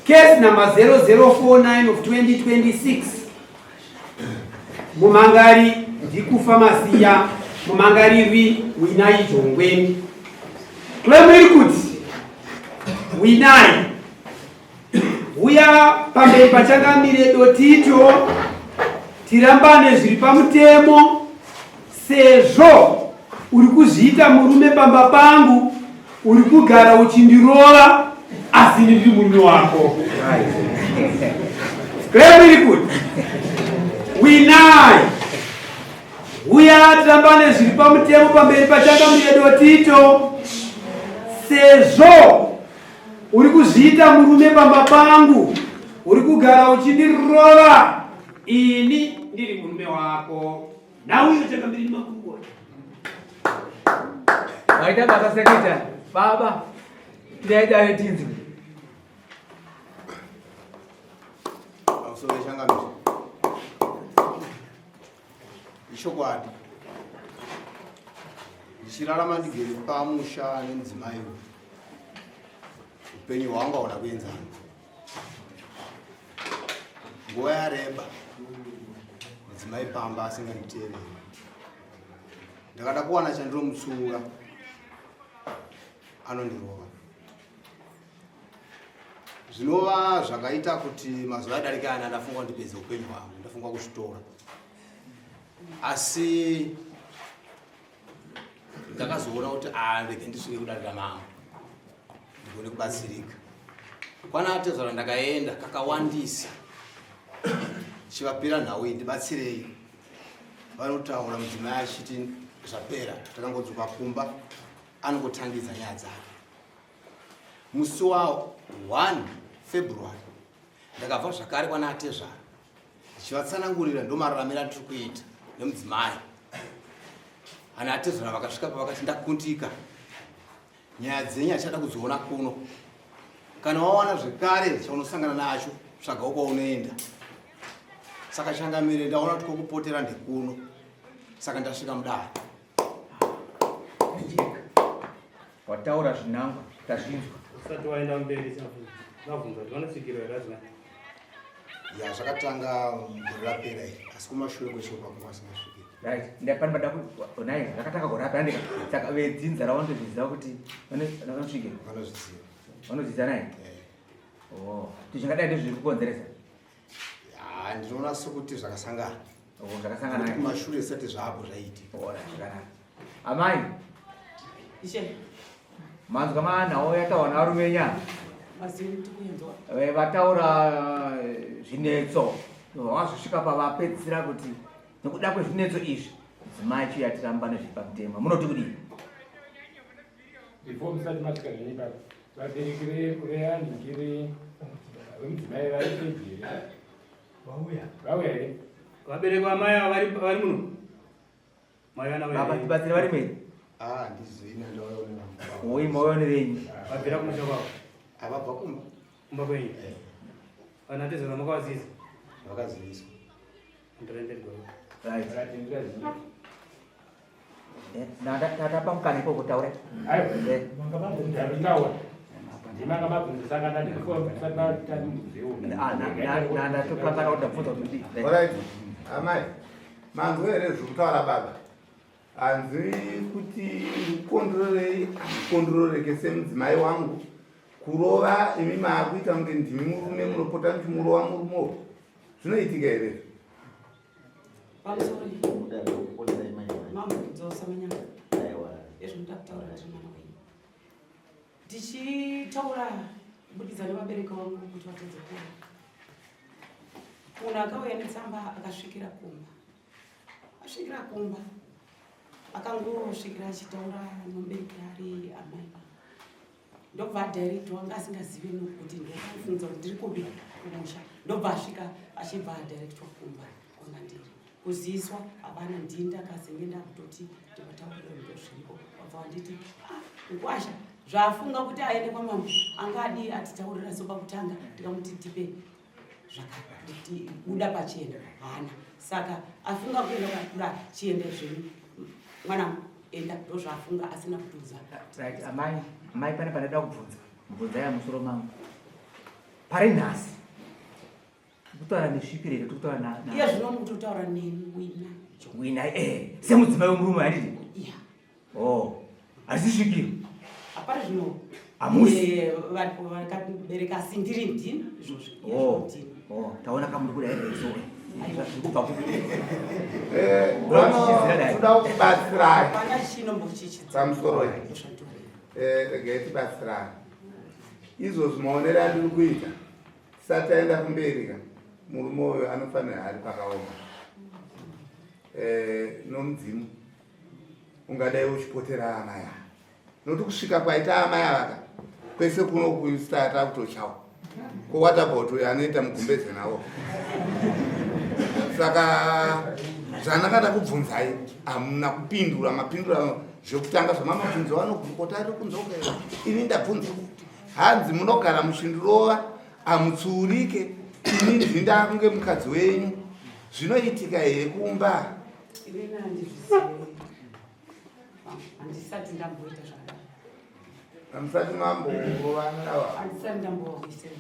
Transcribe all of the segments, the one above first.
Case number 0049 of 2026. Mumangari ndikufa masiya mumangarirwi Winai Jongwe. Claim iri kuti Winai huya pamberi pachangamire Dotito tirambane zviri pamutemo sezvo uri kuzviita murume pamba pangu uri kugara uchindirova asi ndiri murume wako claim iri kuti Winai huya tirambane zviri pamutemo pamberi pachangamire Dotito sezvo uri kuzviita murume pamba pangu uri kugara uchindirova ini ndiri murume wako nhau iyo changamire nemakurukota. Maita basa secretary. Baba, tiraidare tinzwe. Pamusoro changamire. Ichokwadi. Ndichirarama ndigere pamusha nemudzimai uyu. Upenyu hwangu hauna kuenzana. Nguva yareba mudzimai pamba asinganditeereri. Ndakada kuwana chandinomutsiura anondirova. Zvinova zvakaita kuti mazuva adarika ana ndafunga ndipedze upenyu hwangu, ndafunga kuzvitora. Asi ndakazoona kuti ah, rege ndisvike kudare ramambo ndigone kubatsirika. Kwana atezvara ndakaenda kakawandisa chivapira nhau iyi ndibatsirei. Vanotaura mudzimai achiti zvapera, takangodzoka kumba anongotangidza nyaya dzake. Musi wa 1 February ndakabva zvakare kwana atezvara ndichivatsanangurira ndomararamiro atiri kuita nemudzimai. Ana atezvara vakasvika pavakati ndakundika, nyaya dzenyu hachada kudziona kuno. Kana wawana zvekare chaunosangana nacho tsvagawo kwaunoenda. Saka changamire ndaona kuti kwokupotera ndekuno, saka ndasvika mudare. Wataura zvinangwa tazvinzwa. Usati waenda mberi ndabvunza kuti vanosvikirwa here adzimai? Ya zvakatanga gore rapera iri asi kumashure kweshoko akanga asingasvikiri. Right. Ndapani pada kunai zvakatanga gore rapera ndika saka vedzinza ravanotozviziva kuti vanosvikirwa. Vanozviziva. Vanoziva naye? Eh. Oh, zvingadai ndizvo zviri kukonzeresa. Ya ndinoona sekuti zvakasangana. Oh, zvakasangana. Kuti kumashure zvisati zvaapo zvaiitika. Oh, zvakanaka. Amai. Ishe. Manzwa manhau yataura navarume nya. Mazivi tikuinzwa. Eh, vataura eh, zvinetso. Vazosvika pavapedzisira kuti nekuda kwezvinetso izvi mudzimai chiuya tiramba nezvepamutemo. Munoti kudii? Before musati masvika zvenyu ipapo, vabereki veanhingiri vemudzimai vari pedyo here? Vauya. Vauya here? Vabereki vamai ava vari vari muno. Mai vana Baba tibatsire vari mei? Ah, ndizivi ndauya nevanhu. Oi moyo nevenyu. Vabvira kumusha kwavo. Avabva kumba. Kumba kwenyu. Eh. Vana tezvara makavazivisa. Vakaziviswa. Ndoremberi goro. Right. Right, ndiraziva. Eh, Tata mukana ikoko taura. Aiwa. Eh. Ndataura. Ndimanga mabvunzo saka ndati before musati matandibvunzewo. Ah, Ndatokangana kuti ndabvunza kuti kudii. Eh. Alright, amai, manzwa here zviri kutaura baba? Hanzi kuti mukondrorei amukondroreke semudzimai wangu kurova imi maakuita kunge ndimi murume munopota muchimurova murume uyu zvinoitika here? Pamusoro mambo manyanga ezvo ndoda kutaura ndiri mwana wenyu ndichitaura kubudikidza nevabereki vangu kuti vatadze kuona munhu akauya netsamba akasvikira kumba asvikira kumba akangosvikira achitaura nomubereki ari amai vangu ndobva adirectwa anga asingazivi nokuti ndofunza kuti ndiri kupi kumusha ndobva asvika achibva adirectwa kumba kwanga ndiri kuziiswa hapana ndini ndakazenge ndakutoti ndivataurire ndo zviriko vabva vanditi ah, mkwasha zvaafunga kuti aende kwamambo anga adii atitaurira so pakutanga ndikamuti tipe zvakabuda pachena haana saka afunga kuenda kwakura chienda zvenyu mwana enda ndozvaafunga asina kutiudza right amai amai pane pandaida kubvunza mubvunza ya musoro mangu. Pari nhasi kutaura nesvikiro here tikutaura na iye zvino mutotaura neni wina wina eh semudzimai wemurume handiti yeah oh harisi svikiro hapana zvino Hamusi. Eh, vakabereka asi ndiri ndini izvozvo Iye zvino oh ndini. oh taona kamuri kuda here so zviri kubva ku Eh, toda kubatsirai hapana chinombochichidza pamusoro iyi. Eh, regai tibatsirane izvozvi maonero andiri kuita tisati aenda kumberi ka murume uyu anofanira ari pakaoma eh, nomudzimu ungadai uchipotera amai ava nokuti kusvika kwaita amai avaka kwese kuno kuisata kutochawa ko what about uyo anoita mugumbeze nawo saka zvandakada kubvunzai hamuna kupindura mapindura zvekutanga zvamamabvunzo vanogurukota ari kunzoka ini ndabvunza kuti hanzi munogara muchindirova hamutsuurike ini ndini ndakunge mukadzi wenyu zvinoitika here kumba Inini handizvizivi. Handisati ndamboita zvakadaro. Hamusati mamborovana nava? Handisati ndambovawisira.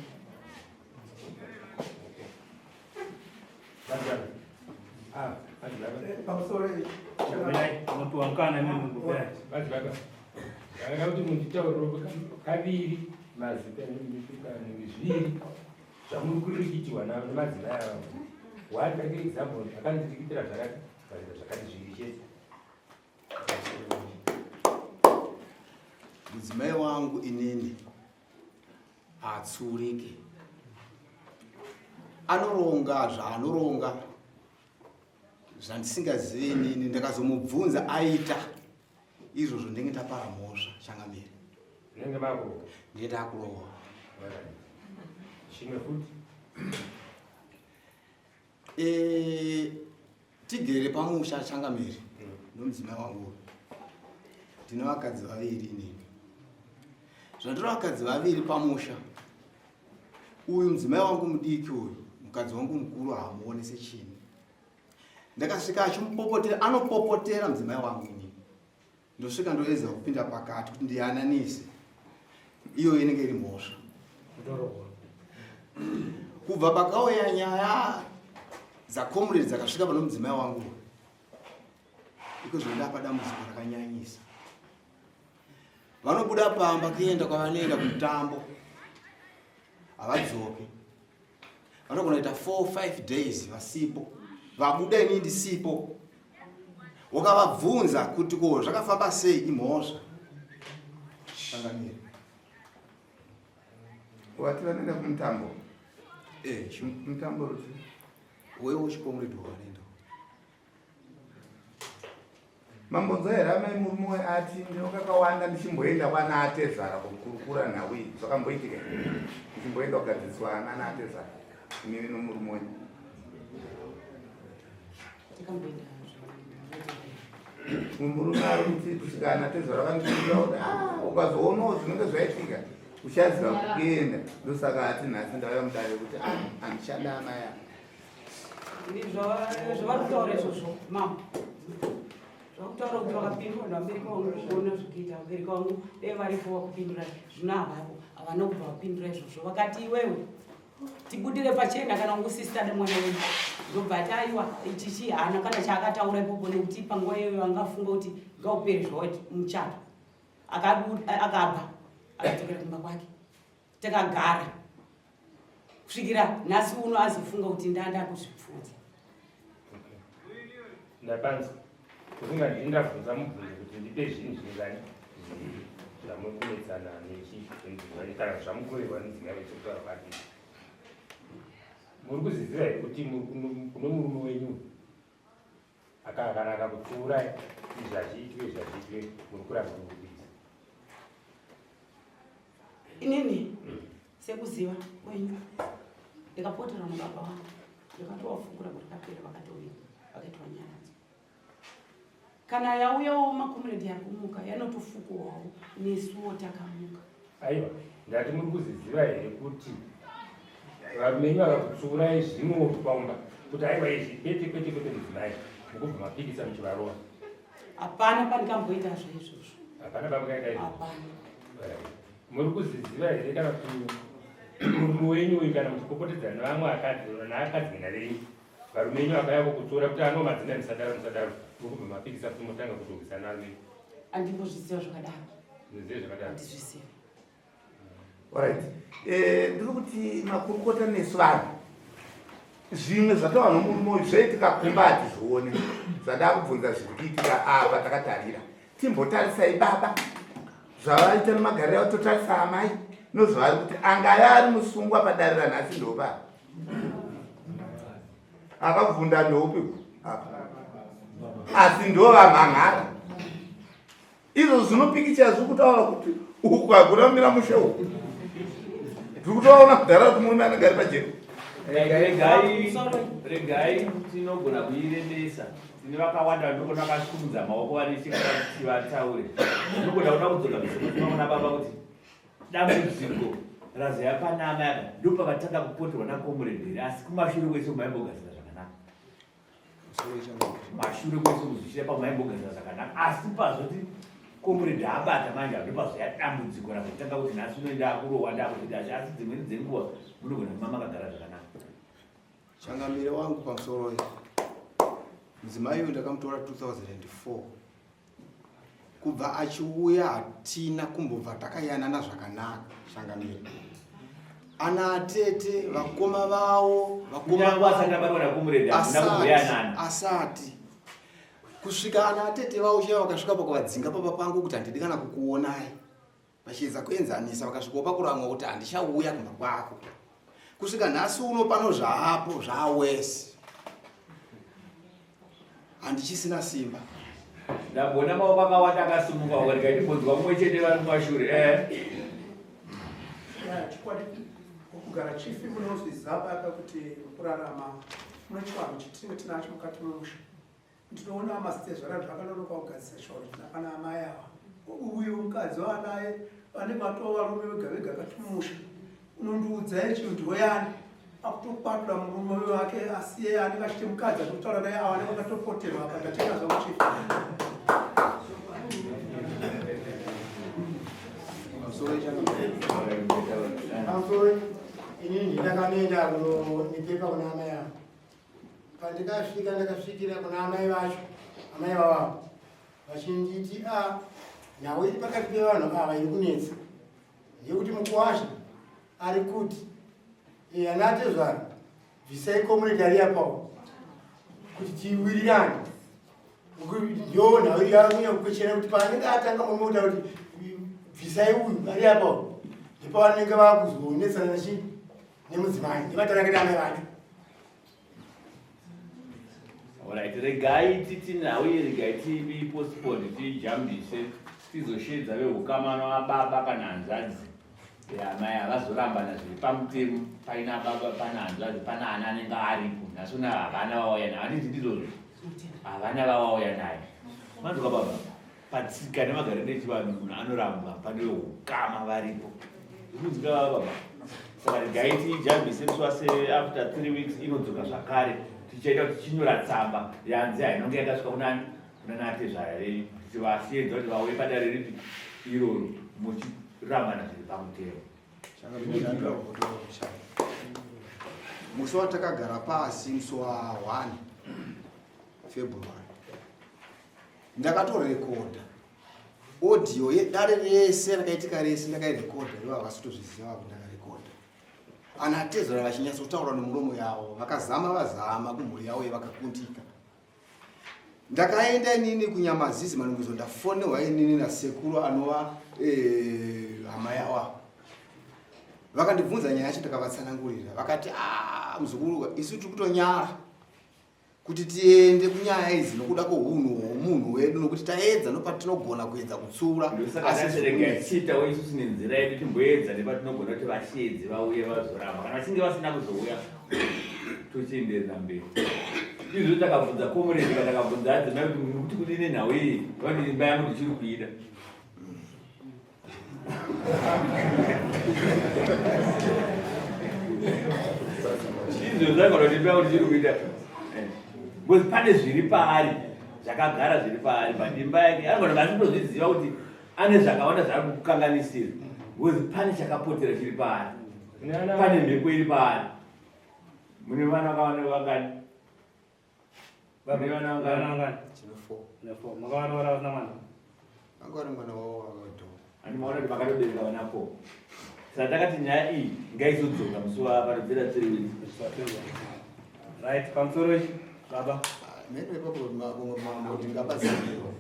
Unopiwa mukana imwe mungopera. Ndakada kuti munditaurire kaviri mazita zviri zvamuri kurikitirwa nemadzimai ava. One like example akandirikitira zvakati zvakati zviri chete. Mudzimai wangu inini haatsuurike, anoronga zvaanoronga zvandisingazive inini. Ndakazomubvunza aita izvozvo ndenge ndapara mhosva changamire. Ndenge mako ndenge ndakurohwa. Chimwe futi Eh, tigere pamusha changamire nomudzimai wangu ndine vakadzi vaviri inini zvandiri vakadzi vaviri pamusha uyu mudzimai wangu mudiki uyu mukadzi wangu mukuru haamuonese chini ndakasvika achimupopotera anopopotera mudzimai wangu inini ndosvika ndoedza kupinda pakati kuti ndiyananise iyo inenge iri mhosva kubva pakauya nyaya dzacomrade dzakasvika pano mudzimai wangu iko zvondapa dambudziko rakanyanyisa vanobuda pamba kuenda kwavanoenda kumutambo havadzoke vanogona kuita 4 5 days vasipo vabuda ini ndisipo ukavabvunza kuti ko zvakafamba sei imhosva changamire wati vanoenda kumutambo eh, mutambo ruti wewo chikomredi wavanoenda Mambonzwa here amai murume uyu ati ndinokakawanda ndichimboenda kwana atezvara kukurukura nhau iyi zvakamboitika here ndichimboenda kugadziriswa nana atezvara imimi nomurume wenyu murume ari kuti kusvika ana tezvara vandiura kuti ah, ukazoonawo zvinenge zvaitika uchaziva kuenda ndosaka ati nhasi ndauya mudare kuti ah, handichada amai ava Zvavari kutaura izvozvo mama zvakutaura kuti vakapindura vabereki vangu kuona zvikuita vabereki vangu dai varipo vakupindura zvino havavo havana kubva vapindura izvozvo vakati iwewe tibudire pachena kana ungusisitade mwana wedu ndobva ati aiwa ichichi haana kana chaakataura ipopo nekuti panguva iyoyo angafunga kuti ngaupere zvawo muchato akabva akadzokera kumba kwake Takagara kusvikira nhasi uno azofunga kuti ndanda kuzvipfuudza. Ndapanzwa kufunga ndini ndabvunza mubvunzo kuti ndipe zvinhu zvingani zviviri zvamukunetsana nechi kana zvamukurerwa nedzimai vechekutaura kwake. Muri kuzviziva here kuti kune murume wenyu akakanaka kupfuura izvi hazviitwe izvi hazviitwe muri kuramba muri kuita inini sekuziva kwenyu ndikapotera nababa vangu ndikatowafukura gore kapera vakatouya vakaitwa nyaradzo kana yauyawo makomuniti ari kumuka yanotofukuwawo nesuwo takamuka Aiwa, ndati muri kuziziva here kuti varume venyu vakakutsuurai zvimwewo pamba kuti aiwa izvi kwete kwete kwete mudzimai mukubva mapikisa muchivarova. Hapana pandikamboita zvaizvozvo. Hapana pamakaita izvo. Hapana. Muri kuziziva here kana kuti Murume wenyu uyu kana muchipopotedzana nevamwe akadzi naakadzi venyu varume venyu vakauya kukutsura kuti ano madzimai musadaro musadaro mukubva mapikisa kuti motanga kutorwisana varume. Andimbozviziva zvakadaro. Muzive zvakadaro. Handizvizivi. Alright. Eh, ndiri kuti makurukota nesu vanhu zvimwe zvatawa nomurume uyu zvaitika kumba hatizvione zvada kubvunza zviri kuitika apa takatarira timbotarisai baba zvavaita nemagariro avo totarisa amai nozvavari kuti angaya ari musungwa padare ranhasi ndopa akabvunda ndoupi apa asi ndovamhan'ara izvo zvinopikicha zviri kutaura kuti uku hakuna kumira mushe uku tiri kutoona kudhara kuti murume anenge ari pajeri regai regai tinogona kuiremesa tine vakawanda vandogona vakasimudza maoko vanechekada kuti vataure tinogona kuda kudzoka misoro kuna baba kuti dambudziko razoya pana amai aka ndopavatanga kupoterwa nakomuredi here asi kumashure kwese kumaimbogadzira zvakanaka mashure kwese kuzvichira pamaimbogadzira zvakanaka asi pazoti komuredi abata manje ndopazoya dambudziko razotanga kuti nhasi unoenda akurohwa ndakuzoita asi dzimweni dzenguva munogona kuma makagara zvakanaka Changamire wangu pamusoro uyu. Mudzimai uyu ndakamutora 2004. Kubva achiuya hatina kumbobva takayanana zvakanaka changamire. Ana atete vakoma vawo vakoma asati abatwa nakumuredi hamuna kumboyanana. Asati. Kusvika ana atete vawo chaivo vakasvika pakuvadzinga pamba pangu kuti handidi kana kukuonai. Vachiedza kuenzanisa vakasvikawo pakuramwa kuti handichauya kumba kwako. Kusvika nhasi uno pano zvaapo zvaawesi. Handichisina simba. Ndamboona maoko akawanda akasimuka uko ndikati mbonzwa mumwe chete vari kumashure eh. Chokwadi kugara chifi munozwi zaba kuti kurarama mune chivanhu chitinenge tinacho mukati memusha. Ndinoona masitezvara zvakanonoka kugadzisa chivanhu pana amai ava. Uyu mukadzi waanaye vane matova varume vega vega kati mumusha. Unondiudza ichi ndiwoyani akutokwatura murume wake asiye anenge achiti mukadzi atokutaura naye awane vakatopoterwa apa ndatenda zvangu chief. Pamusoro inini ndakanoenda kunonipepa kuna amai avo. Pandikasvika ndakasvikira kuna amai vacho, amai vavavo vachinditi a ah, nhau iri pakati pevanhu ava iri kunetsa ndeyekuti mukuwasha ari kuti eh, ana atezvara bvisai community ari apawo kuti tiwirirane ndo nhau iri yakunya kukwechera kuti paanenge atanga murume kutaura kuti bvisai uyu ari apawo ndipavanenge vakuzonetsana nechii nemudzimai ndivatarangeta amai vacho Alright, regai titi nhau iyi regai tiipostpone tiijambise tizoshedza vehukama navababa kana hanzvadzi amai havazorambana zviri pamutemo paina baba pana hanzvadzi pana ana anenge aripo nhasi una havana vauya naye handiti ndizvozvo havana vavauya naye manzwa baba Patsika nemagariro echivanhu munhu anorambwa pane hukama varipo. Zvikunzwika baba. Saka regai tijambise musi wase after 3 weeks inodzoka zvakare tichaita kuti tichinyora tsamba yanzi hainonge yakasvika kunani kunana atezvara venyu kuti vasheedza kuti vauye padare ripi iroro muchirambana zviri pamutemo. Musi watakagara pasi musi wa 1 February ndakatorekodha audio yedare rese rakaitika rese ndakairekodha ivo havasi kutozviziva vaku ndakarekodha ana atezvara vachinyatsotaura nomuromo yavo vakazama vazama kumhuri yavo yevakakundika ndakaenda inini kunyamazizi manungizo ndafonewa inini nasekuru anova eh, hama yavo vakandibvunza nyaya yacho ndakavatsanangurira vakati ah, muzukuru isu tiri kutonyara kuti tiende kunyaya idzi nokuda kwohunhu hwomunhu wedu nokuti taedza nopatinogona kuedza kutsiura asiregai tichiitawo isusu nenzira yedu timboedza nepatinogona kuti vasheedze vauye vazoramba kana vachinge vasina kuzouya tochienderera mberi izvo takabvunza komuredi kana takabvunza adzimai kuti mukuti kudini nenhau iyi vanoti imba yangu ndichiri kuida Izvo because pane zviri paari zvakagara zviri paari but imba yake anogona kunge asitozviziva kuti ane zvakawanda zvaari kukukanganisira because pane chakapotera chiri paari. Pane mhepo iri paari. Mune vana vakawana vangani? Mune vana vangani? Tine 4. Mune 4. Makavaroora vasina mwana? Vanga vari mwana wavo vakadhoo. Handi maona kuti makatobereka vana 4. Saka takati nyaya iyi ngaizodzoka musi wa panopera 3 weeks. Right, pamusoro ichi baba. Mheno ipapo mambo ndingabatsirwa.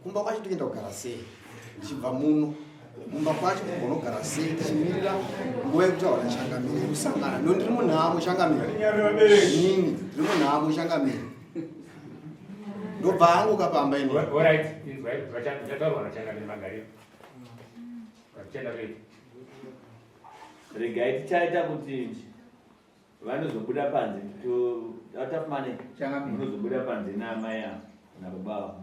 Kumba kwacho tikuenda kugara sei? Ndichibva muno. Mumba kwacho kugonogara sei tichimirira nguva yekutaura changamire yekusangana. No ndiri munhamo changamire. Inini ndiri munhamo changamire. Ndobva hangu kapamba ini. Alright, inzwai zvachataurwa nachangamire magariro. Vatichaenda kuita. Regai tichaita kuti vanozobuda panze tafumane munozobuda panze naamai ava nababa ava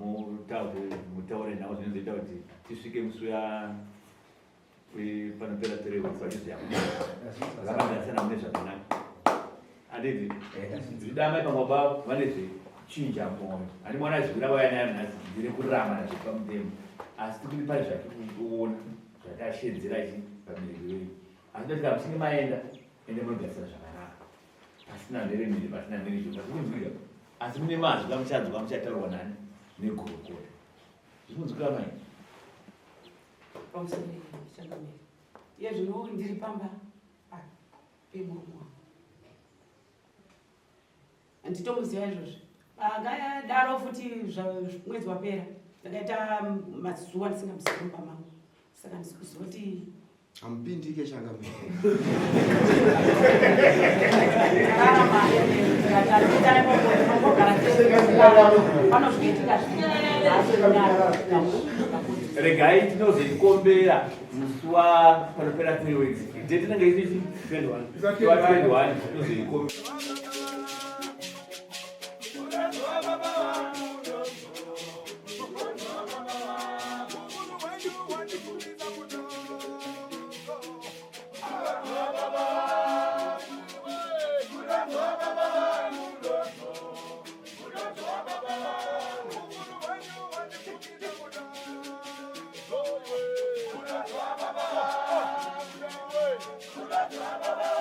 mutaure navo zvinozoita kuti tisvike musi uya panopera 3 weeks vachizoya vakagarisana mune zvakanaka handiti zvida amai pamwe baba vane zvechinja mwoyo ani mwana azvikuda vauya nayo nhasi ndiri kuramba nazvo pamutemo asi tikuti pane zvatikuona zvatashedzera chi vabereki venyu asi ndoti kana muchinge maenda ende munogarisana zvakanaka pasina mheremhere pasina mherizho pasikunzwika asi mune mazwi amuchanzwa amuchataurwa nani negurukota zvikunzwika mai Pamusoro changamire. Iye zvino ndiri pamba pemurume wangu. Handitomuziva izvozvi. Akadaro futi mwedzi wapera ndakaita mazuva ndisingamuzivi mumba mangu. Saka ndisi kuziva kuti Hamupindike changamire. Regai tinozoikombera musi wa panopera 3 weeks. Date inenge iri 21. 21 tinozoikombera. Baba.